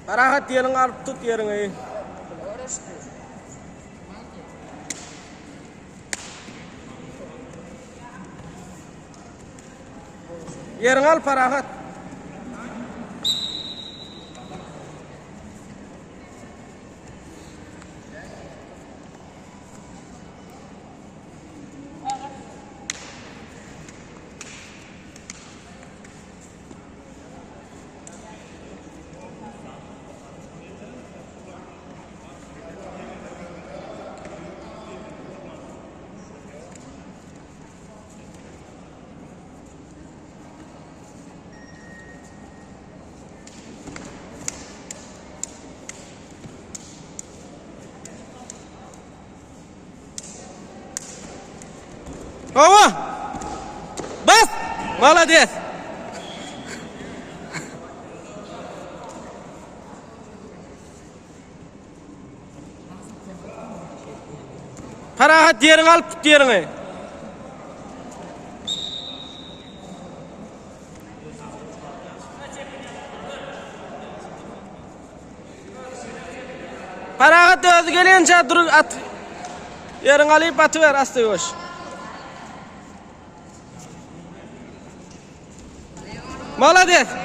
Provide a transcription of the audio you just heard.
Parahat ýeriňi alyp tut ýeriňi. Ýeriňi al Parahat. Hawa. Bas. Malades. Parahat ýeriňi alyp tut ýeriňi. Parahat özi gelinçä dur at. Ýeriňi alyp atyber asta ýuwaş. Malades.